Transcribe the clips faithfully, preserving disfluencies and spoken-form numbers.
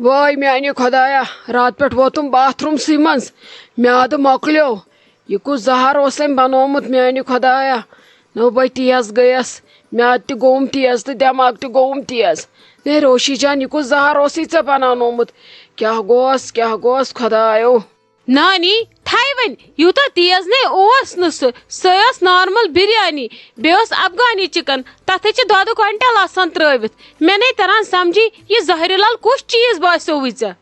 وٲے میانہِ خۄدایا، راتہٕ پٮ۪ٹھ ووتُم باتھ روٗمسٕے منٛز، میادٕ مۄکلیو۔ یہِ کُس زہر اوس أمۍ بنوومُت میانہِ خۄدایا؟ نٔو بے تیز گٔیَس، میادٕ تہِ گوٚوُم تیز تہٕ دٮ۪ماغ تہِ گوٚوُم تیز۔ ہے روشی جان، یہِ کُس زہر اوسُے ژےٚ بناونومُت؟ کیٛاہ گوس، کیٛاہ گوس خۄدایو؟ نانی، تھایہِ وۄنۍ، یوٗتاہ تیز نے اوس نہٕ سُہ، سۄے ٲس نارمل بِریانی، بیٚیہِ اوس افغانی چکن، تتھ ہے چھِ دۄدٕ کوینٹل آسان ترٲوِتھ۔ مےٚ نے تران سمجھی، یہِ زہرِ لل کُس چیٖز باسیووُے ژےٚ؟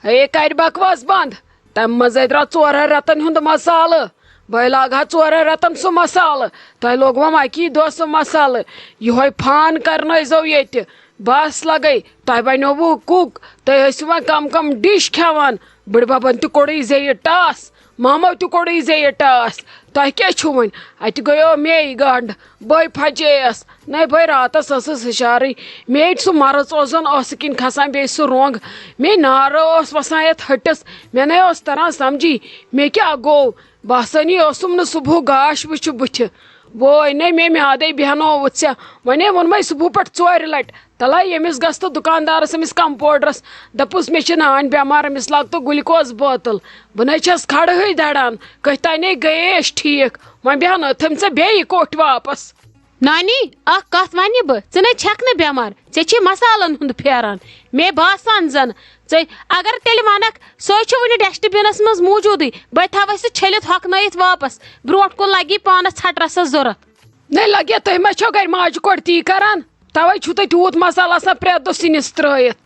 ہے، کرِ بکواس بنٛد۔ تَمہِ منٛزَے درٛاو ژورَن رٮ۪تَن ہُنٛد مسالہٕ۔ بہٕ لاگہٕ ہا ژورَن رٮ۪تَن سُہ مسالہٕ۔ تۄہہِ لوگوُم اَکی دۄہ سُہ مسالہٕ۔ یِہوٚے فان کرنٲیزیو ییٚتہِ۔ بس لگے، تۄہہِ بنیووُ کُک۔ تُہۍ ٲسِو وۄنۍ کم کم ڈِش کھٮ۪وان۔ بٕڈببن تہِ کوٚڑُے ژےٚ یہِ ٹاس۔ مامو تہِ کوٚڑُے ژےٚ یہِ ٹاس۔ تۄہہِ کیٛاہ چھُو وۄنۍ؟ اَتہِ گٔیو مے گنٛڈ۔ بٔے پھچییَس۔ نَے بٔے راتَس ٲسٕس ہُشارٕے۔ مے سُہ مرٕژ اوس زَن ٲسہٕ کِنۍ کھسان، بیٚیہِ سُہ رۄنٛگ۔ مے نارٕ اوس وَسان یَتھ ۂٹِس۔ مےٚ نَے اوس تَران سَمجھی، مےٚ کیٛاہ گوٚو۔ باسٲنی اوسُم نہٕ صُبحُک گاش وٕچھِ بٕتھِ۔ ووے نَے مے میادَے بیٚہنووُتھ ژےٚ۔ وۄنے ووٚنمَے صُبحُ پٮ۪ٹھ ژورِ لَٹہِ۔ تَلَے ییٚمِس گژھ تہٕ دُکاندارَس، أمِس کمپوڈرَس، دَپُس، مےٚ چھِ نانۍ بٮ۪مار، أمِس لاگ تہٕ گلوکوز بٲتٕل۔ بہٕ نَے چھَس کھڑہٕے دَران، کٔہۍ تانے گٔیے أسۍ ٹھیٖک۔ وۄنۍ بیٚہنٲوتھَم ژےٚ بیٚیہِ کوٚٹھۍ واپس۔ نانی، اکھ کتھ ونہِ بہٕ، ژٕ نے چھکھ نہٕ بٮ۪مار، ژےٚ چھی مسالن ہُنٛد پھیران۔ مےٚ باسان زن ژٕ، اگر تیٚلہِ ونکھ، سۄے چھِ وُنہِ ڈسٹ بنس منٛز موٗجوٗدٕے، بہٕ تھاوے سُہ چھٔلِتھ ہۄکھنٲیِتھ واپس، برونٛٹھ کُن لگی پانس ژھٹرس ضروٗرت۔ نے لگیا، تُہۍ ما چھو گرِ ماجہِ کوٚٹ تی کران؟ توے چھُو تُہۍ تیوٗت مسالہٕ آسان پرٛٮ۪تھ دۄہ سِنِس ترٲیِتھ۔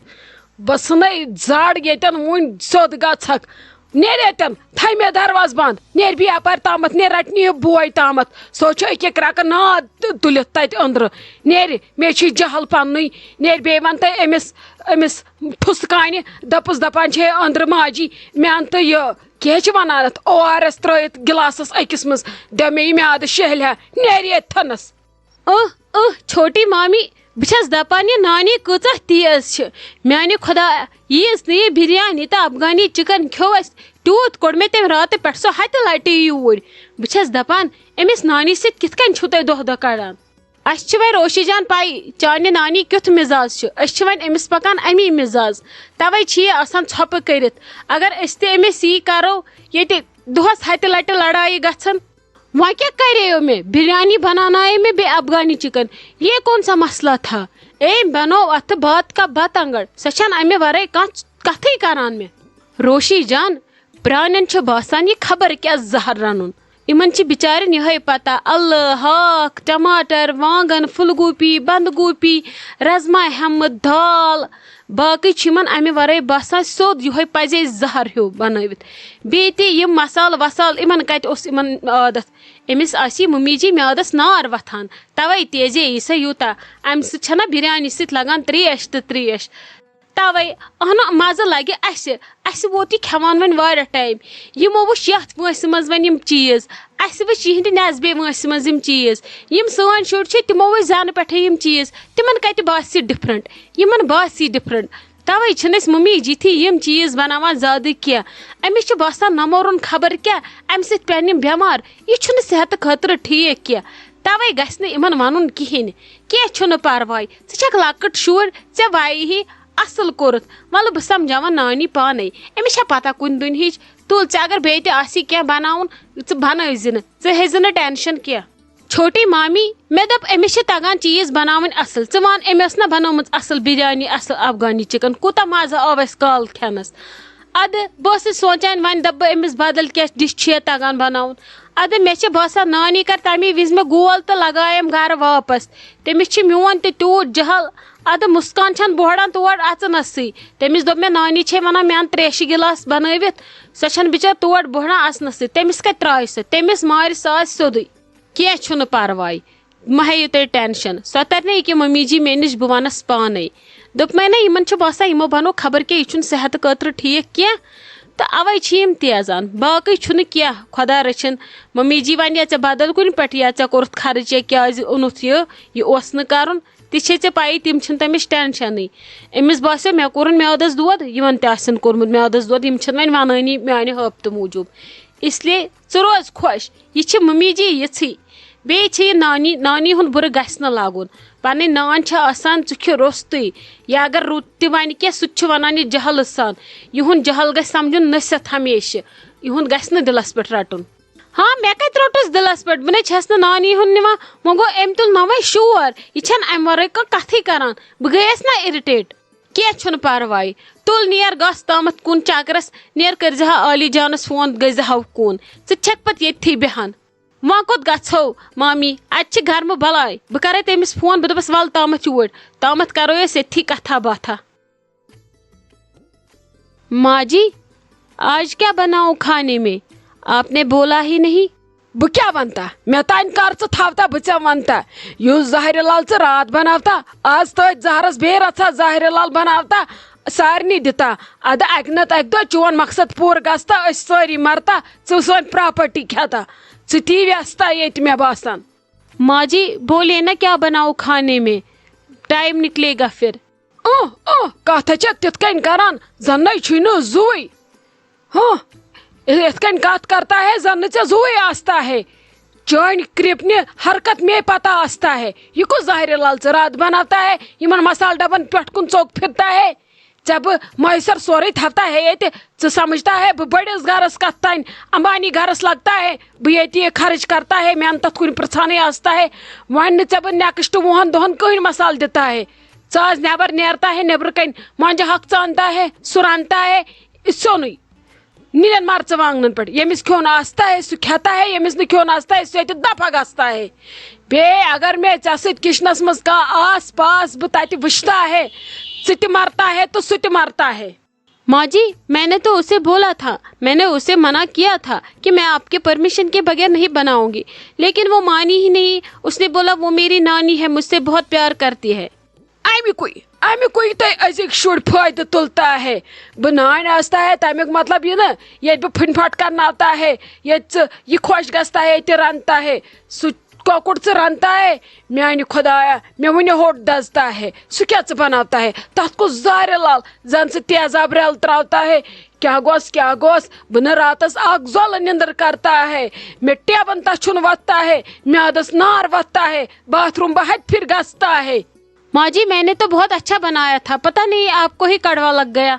بہٕ ژھٕنے زڈ ییٚتٮ۪ن وُنۍ سیوٚد گژھکھ۔ نیرِ ییٚتٮ۪ن، تھاے مےٚ دروازٕ بنٛد۔ نیرِ بیٚیہِ یپارِ تامتھ، نیرِ رٹنہِ یہِ بوے تامتھ۔ سُہ چھُ أکیٛاہ کرٛکہٕ ناد تُلِتھ تتہِ أنٛدرٕ۔ نیرِ، مےٚ چھُ یہِ جہل پننُے۔ نیرِ بیٚیہِ ون تہٕ أمِس، أمِس ٹھُسہٕ کانہِ، دپُس دپان چھے أنٛدرٕ ماجی، مےٚ ان تہٕ یہِ، کیٛاہ چھِ ونان اتھ، او آر ایس ترٲیِتھ گلاسس أکِس منٛز، دِ مےٚ یہِ میادٕ شیہلہِ ہا۔ نیرِ ییٚتھنس۔ اہ، اہ، چھوٹی مامی، بہٕ چھَس دَپان، یہِ نانی کۭژاہ تیز چھِ۔ میٛانہِ خۄدایا، ییٖژ نہٕ یہِ بِریانی تہٕ افغانی چِکن کھیوٚو اَسہِ، تیوٗت کوٚڑ مےٚ تَمہِ راتہٕ پٮ۪ٹھ سُہ ہَتہِ لَٹہِ یوٗرۍ۔ بہٕ چھَس دَپان، أمِس نانی سۭتۍ کِتھ کٔنۍ چھِو تُہۍ دۄہ دۄہ کَڑان؟ اَسہِ چھِ وۄنۍ روشی جان پَے، چانہِ نانی کیُتھ مِزاز چھُ۔ أسۍ چھِ وۄنۍ أمِس پَکان اَمی مِزاز۔ تَوَے چھِ یہِ آسان ژھۄپہٕ کٔرِتھ۔ اگر أسۍ تہِ أمِس یی کَرو، ییٚتہِ دۄہَس ہَتہِ لَٹہِ لَڑایہِ گژھن، وۄنۍ کیٛاہ کرییو مےٚ؟ بِریانی بناونایے مےٚ بیٚیہِ افغانی چکن۔ یہ کون سا مسئلہ تھا؟ اے، بنو اتھٕ بات کا بتنگڑ۔ سۄ چھنہٕ امہِ ورٲے کانٛہہ کتھٕے کران مےٚ۔ روشی جان، پرانٮ۪ن چھُ باسان یہِ خبر کیٛاہ زہر رنُن۔ یِمن چھِ بِچارٮ۪ن یِہے پتہ، الہٕ، ہاکھ، ٹماٹر، وانگن، پھول گوٗپی، بند گوٗپی، رزما ہٮ۪مہٕ، دال، باقٕے چھُ یِمن امہِ ورٲے باسان سیوٚد یِہوٚے پزے زہر ہیوٗ بنٲوِتھ۔ بیٚیہِ تہِ یِم مسالہٕ وسالہٕ، یِمن کتہِ اوس یِمن عادت؟ أمِس آسہِ مُمی جی میادس نار وتھان، توے تیزے یی سۄ یوٗتاہ۔ امہِ سۭتۍ چھنہ بریانی سۭتۍ لگان تریش تہٕ تریش۔ توے اہنُ مزٕ لگہِ اسہِ۔ اسہِ ووت یہِ کھٮ۪وان وۄنۍ واریاہ ٹایم۔ یِمو وٕچھ یتھ وٲنٛسہِ منٛز وۄنۍ یِم چیٖز، اسہِ وٕچھ یِہنٛدِ نٮ۪صبے وٲنٛسہِ منٛز یِم چیٖز۔ یِم سٲنۍ شُرۍ چھِ، تِمو وٕچھ زنہٕ پٮ۪ٹھے یِم چیٖز، تِمن کتہِ باسہِ ڈفرنٹ؟ یِمن باسہِ ڈفرنٹ۔ توے چھِنہٕ أسۍ مُمی جِتھی یِم چیٖز بناوان زیادٕ کینٛہہ۔ أمِس چھُ باسان نمورُن خبر کیٛاہ، امہِ سۭتۍ پٮ۪ن یِم بٮ۪مار۔ یہِ چھُنہٕ صحتہٕ خٲطرٕ ٹھیٖک کینٛہہ۔ توے گژھِ نہٕ یِمن ونُن کِہینۍ۔ کینٛہہ چھُنہٕ پرواے، ژٕ چھکھ لۄکٕٹ شُر، ژےٚ وایہِ ہی اصل کوٚرُتھ۔ وَلہٕ بہٕ سمجھاوَن نانی پانے۔ أمِس چھےٚ پتہ کُنہِ دُنہِچ۔ تُل، ژےٚ اگر بیٚیہِ تہِ آسی کینٛہہ بناوُن، ژٕ بنٲوزِ نہٕ، ژٕ ہیٚزِ نہٕ ٹینشن کینٛہہ۔ چھوٹی مامی، مےٚ دوٚپ أمِس چھِ تگان چیٖز بناوٕنۍ اصل۔ ژٕ وَن، أمۍ ٲس نہ بنٲومٕژ اصل بریانی، اصل افغانی چکن؟ کوٗتاہ مزٕ آو اَسہِ کالہٕ کھٮ۪نس۔ ادٕ بہٕ ٲسٕس سونٛچان، وۄنۍ دَپہٕ بہٕ أمِس بدل کینٛہہ ڈِش چھُ یا تَگان بَناوُن۔ ادٕ مےٚ چھِ باسان، نانی کَرِ تَمی وِزِ مےٚ گول تہٕ لگایَم گَرٕ واپس۔ تٔمِس چھِ میون تہِ تیوٗت جہل۔ ادٕ مُسکان چھَنہٕ بۄہڑان تور اَژنَسٕے۔ تٔمِس دوٚپ مےٚ، نانی چھے وَنان، مےٚ اَن ترٛیشہِ گِلاس بَنٲوِتھ۔ سۄ چھَنہٕ بِچٲر تور بۄہڑان اَژنَسٕے۔ تٔمِس کَتہِ ترٛایہِ سۄ؟ تٔمِس مارِ سۄ آسہِ سیوٚدُے۔ کینٛہہ چھُنہٕ پرواے، مہ ہیٚیِو تُہۍ ٹینشن، سۄ ترِ نہٕ ییٚکیٛاہ ممی جی مےٚ نِش، بہٕ وَنس پانے۔ دوٚپمَے نہ، یِمن چھُ باسان یِمو بنوو خبر کیٛاہ، یہِ چھُنہٕ صحتہٕ خٲطرٕ ٹھیٖک کینٛہہ، تہٕ اوے چھِ یِم تیزان، باقٕے چھُنہٕ کینٛہہ۔ خۄدا رٔچھِن، ممی جی وَنہِ یا ژےٚ بدل کُنہِ پٮ۪ٹھ، یا ژےٚ کوٚرُتھ خرٕچ، یا کیٛازِ اوٚنُتھ یہِ، یہِ اوس نہٕ کرُن، تہِ چھے ژےٚ پَیی، تِم چھِنہٕ تٔمِس ٹینشنٕے۔ أمِس باسیو مےٚ کوٚرُن میادس دود، یِمن تہِ آسن کوٚرمُت میادس دود، یِم چھِنہٕ وۄنۍ وَنٲنی میانہِ ہٲبتہٕ موٗجوٗب۔ اس لیے ژٕ روز خۄش، یہِ چھِ ممی جی یِژھٕے۔ بیٚیہِ چھِ یہِ نانی، نانی ہُنٛد بُرٕ گژھِ نہٕ لَگُن۔ پَنٕنۍ نان چھِ آسان ژٕ کھِ روٚستُے۔ یا اگر رُت تہِ وَنہِ کینٛہہ، سُہ تہِ چھُ وَنان یہِ جہلہٕ سان۔ یِہُنٛد جہل گژھِ سَمجُن نٔصیحت ہمیشہِ۔ یِہُنٛد گژھِ نہٕ دِلَس پٮ۪ٹھ رَٹُن۔ ہاں، مےٚ کَتہِ روٚٹُس دِلَس پٮ۪ٹھ؟ بہٕ نَے چھَس نہٕ نانی ہُنٛد نِوان۔ وۄنۍ گوٚو، أمۍ تُل نَوَے شور۔ یہِ چھَنہٕ اَمہِ وَرٲے کانٛہہ کَتھٕے کَران۔ بہٕ گٔیَس نہ irritate۔ کینٛہہ چھُنہٕ پَرواے۔ تُل نیر گژھ تامَتھ کُن چَکرَس، نیر کٔرۍ زِ ہا عالی جانَس فون، گٔژھۍ زِ ہاو کُن۔ ژٕ چھَکھ پَتہٕ ییٚتھی بیٚہان۔ وۄنۍ کوٚت گژھو مامی؟ اَتہِ چھِ گرمہٕ بلاے۔ بہٕ کرے تٔمِس فون، بہٕ دَپَس وَل تامَتھ یوٗرۍ، تامَتھ کرو أسۍ ییٚتھی کَتھا باتھا۔ ماجی، آج کیا بناؤں کھانے میں؟ آپ نے بولا ہی نہیں۔ بہٕ کیٛاہ وَنتا؟ مےٚ تانۍ کر ژٕ تھاوتا، بہٕ ژےٚ وَنتا۔ یُس زہرِ لال ژٕ راتھ بناوتا، آز تٔتھۍ زہرس بیٚیہِ رژھا زہرِ لال بناوتا، سارنٕے دِتا۔ اَدٕ اَکہِ نتہٕ اَکہِ دۄہ چون مقصد پوٗرٕ گژھتا، أسۍ سٲری مرتا، ژٕ سٲنۍ پراپرٹی کھٮ۪تا۔ ژٕ تی وٮ۪ستا ییٚتہِ مےٚ باسان۔ ماجی، بولے نا کیا بناؤ کھانے میں، ٹائم نکلے گا پھر۔ اہ، اہ، کتھ چھکھ تِتھ کٔنۍ کران، زن نے چھُے نہٕ زُوٕے۔ ہاں، یِتھ کٔنۍ کتھ کرتا ہے، زن نہٕ ژےٚ زُوٕے آستا ہے۔ چٲنۍ کرپنہِ حرکت میں پتہ آستا ہے۔ یہِ کُس زہرِ لال ژٕ راتھ بناوتا ہے؟ یِمن مسالہٕ ڈبن پٮ۪ٹھ کُن ژوٚک پھرتا ہے۔ ژےٚ بہٕ میسر سورُے تھاوتا ہے ییٚتہِ۔ ژٕ سمجھتا ہے بہٕ بٔڑِس گرس کتھ تانۍ، امبانی گرس لگتا ہے، بہٕ ییٚتہِ یہِ خرٕچ کرتا ہے، مےٚ نہٕ تتھ کُنہِ پرژھانٕے آستا ہے۔ وۄنۍ نہٕ ژےٚ بہٕ نیکسٹ وُہن دۄہن کٕہٕنۍ مسالہٕ دِتا ہے۔ ژٕ آز نٮ۪بر نیرتا ہے، نیبرٕ کنۍ مۄنجہِ ہۄکھ ژانتا ہے، سُہ رنتا ہے، سیُنٕے۔ نِلٮ۪ن مرژٕوانٛگنن پٮ۪ٹھ۔ ییٚمِس کھیوٚن آستا ہے، سُہ کھٮ۪تا ہے، ییٚمِس نہٕ کھیوٚن آستا ہے، سُہ ہیٚتہِ دفعہ گژھتا ہے۔ بیٚیہِ اگر مےٚ ژےٚ سۭتۍ کچنس منٛز کانٛہہ آس پاس بہٕ تتہِ وٕچھتا ہے، ژٕ تہِ مرتا ہے تہٕ سُہ تہِ مرتا ہے۔ माँ जी, मैंने तो उसे बोला था, मैंने उसे मना किया था कि मैं आपके परमिशन के बगैर नहीं बनाऊंगी, लेकिन वो मानी ही नहीं। उसने बोला वो मेरी नानी है, मुझसे बहुत प्यार करती है। اَمہِ کُے، اَمہِ کُے تۄہہِ أزِکۍ شُرۍ فٲیدٕ تُلتا ہے۔ بہٕ نانۍ آستا ہے، تَمیُک مطلب یہِ نہٕ، ییٚتہِ بہٕ پھٕنۍ پھَٹ کرناوتا ہے، ییٚتہِ ژٕ یہِ خۄش گژھتا ہے، تہِ رَنتا ہے۔ سُہ کۄکُر ژٕ رَنتا ہے، میٛانہِ خۄدایا، مےٚ وٕنہِ ہوٚٹ دَزتا ہے۔ سُہ کیٛاہ ژٕ بَناوتا ہے؟ تَتھ کُس زہرِ لال، زَن ژٕ تیزاب رَل ترٛاوتا ہے۔ کیٛاہ گوٚس، کیٛاہ گوٚس؟ بہٕ نہٕ راتَس اَکھ زۄلہٕ نِندٕر کرتا ہے۔ مےٚ ٹیبَن تَس چھُنہٕ وۄتھتا ہے۔ میٛادَس نار وۄتھتا ہے۔ باتھ روٗم بہٕ ہَتہِ پھِرِ گژھتا ہے۔ माँ जी, मैंने तो बहुत अच्छा बनाया था, पता नहीं आपको ही कड़वा लग गया।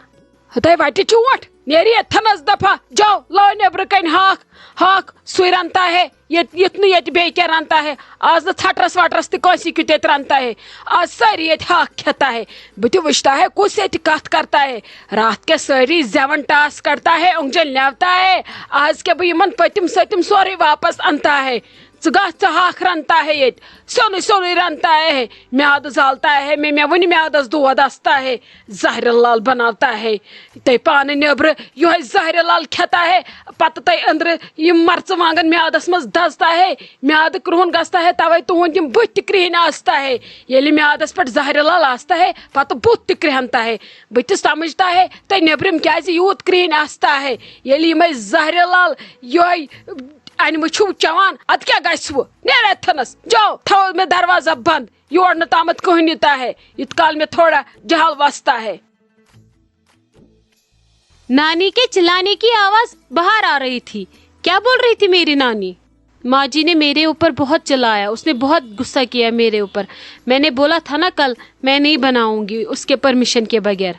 ہتے وَٹہِ چونٛٹھ، نیرِ یَتھنَس دفعہ۔ جاو، لاو نیبرٕ کنۍ ہاکھ، ہاکھ سُے رَنتا ہے، ییٚتہِ، یُتھ نہٕ ییٚتہِ بیٚیہِ کینٛہہ رَنتا ہے۔ آز نہٕ ژھٹرَس وَٹرَس تہِ کٲنٛسی کیُتھ ییٚتہِ رَنتا ہے۔ آز سٲری ییٚتہِ ہاکھ کھٮ۪تا ہے۔ بہٕ تہِ وٕچھتا ہے، کُس ییٚتہِ کَتھ کرتا ہے۔ راتھ کے سٲری زٮ۪وَن ٹاس کڑتا ہے، اوٚنٛگجن لیوتا ہے۔ آز کیٛاہ بہٕ یِمَن پٔتِم سٔتِم سورُے واپس اَنتا ہے۔ ژٕ گژھ، ژٕ ہاکھ رَنتا ہے ییٚتہِ، سیوٚنُے سیوٚنُے رَنتا ہے، میٛادٕ زالتا ہے، مےٚ، مےٚ وٕنہِ میٛادَس دود آستا ہے، زہرِ لال بناوتا ہے۔ تۄہہِ پانہٕ نیٚبرٕ یِہوٚے زہرِ لال کھٮ۪تا ہے، پَتہٕ تۄہہِ أنٛدرٕ یِم مرژٕوانٛگن میٛادَس منٛز دَزتا ہے، میٛادٕ کرٛہُن گژھتا ہے، تَوَے تُہُنٛد یِم بٕتھۍ تہِ کرٛہِنۍ آستا ہے۔ ییٚلہِ میٛادَس پٮ۪ٹھ زہرِ لال آستا ہے، پَتہٕ بُتھ تہِ کرٛہنتا ہے۔ بہٕ تہِ سمجھتا ہے، تۄہہِ نیٚبرِم کیٛازِ یوٗت کرٛہِنۍ آستا ہے۔ ییٚلہِ یِمَے زہرِ لال یِہوٚے اَنہِ مہٕ چھِو چٮ۪وان، اَدٕ کیٛاہ گژھِوٕ؟ نیرِ اَتھَنَس، جاو، تھاوو مےٚ دروازہ بنٛد، یور نہٕ تامَتھ کٕہٕنۍ یِتا ہے، یُتھ کال مےٚ تھوڑا جہل وَستا ہے۔ नानी के चिल्लाने की आवाज़ बाहर आ रही थी। क्या बोल रही थी मेरी नानी? माँ जी ने मेरे ऊपर बहुत चिल्लाया, उसने बहुत गुस्सा किया मेरे ऊपर। मैंने बोला था ना कल, मैं नहीं बनाऊंगी उसके परमिशन के बगैर।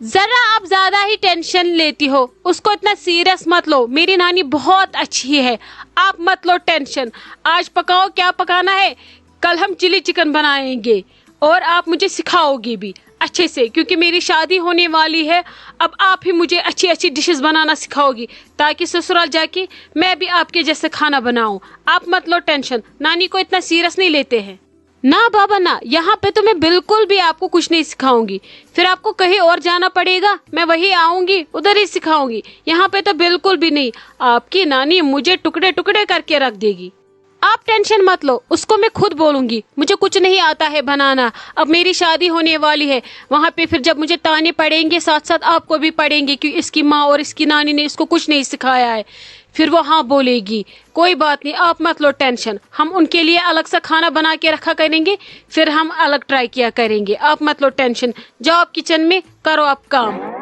ज़रा आप ज़्यादा ही टेंशन लेती हो, उसको इतना सीरियस मत लो। मेरी नानी बहुत अच्छी है, आप मत लो टेंशन। आज पकाओ, क्या पकाना है, कल हम चिली चिकन बनाएंगे और आप मुझे सिखाओगी भी अच्छे से, क्योंकि मेरी शादी होने वाली है। अब आप ही मुझे अच्छी अच्छी डिशेस बनाना सिखाओगी, ताकि ससुराल जाके मैं भी आपके जैसे खाना बनाऊं। आप मत लो टेंशन, नानी को इतना सीरियस नहीं लेते हैं। ना बाबा ना, यहाँ पे तो मैं बिल्कुल भी आपको कुछ नहीं सिखाऊंगी। फिर आपको कहीं और जाना पड़ेगा, मैं वहीं आऊंगी, उधर ही सिखाऊंगी। यहाँ पे तो बिल्कुल भी नहीं। आपकी नानी मुझे टुकड़े टुकड़े करके रख देगी। आप टेंशन मत लो, उसको मैं खुद बोलूंगी, मुझे कुछ नहीं आता है बनाना। अब मेरी शादी होने वाली है, वहाँ पे फिर जब मुझे ताने पड़ेंगे, साथ साथ आपको भी पड़ेंगे कि इसकी माँ और इसकी नानी ने इसको कुछ नहीं सिखाया है। फिर वो हाँ बोलेगी। कोई बात नहीं, आप मत लो टेंशन, हम उनके लिए अलग सा खाना बना के रखा करेंगे, फिर हम अलग ट्राई किया करेंगे। आप मत लो टेंशन, जाओ आप किचन में, करो आप काम।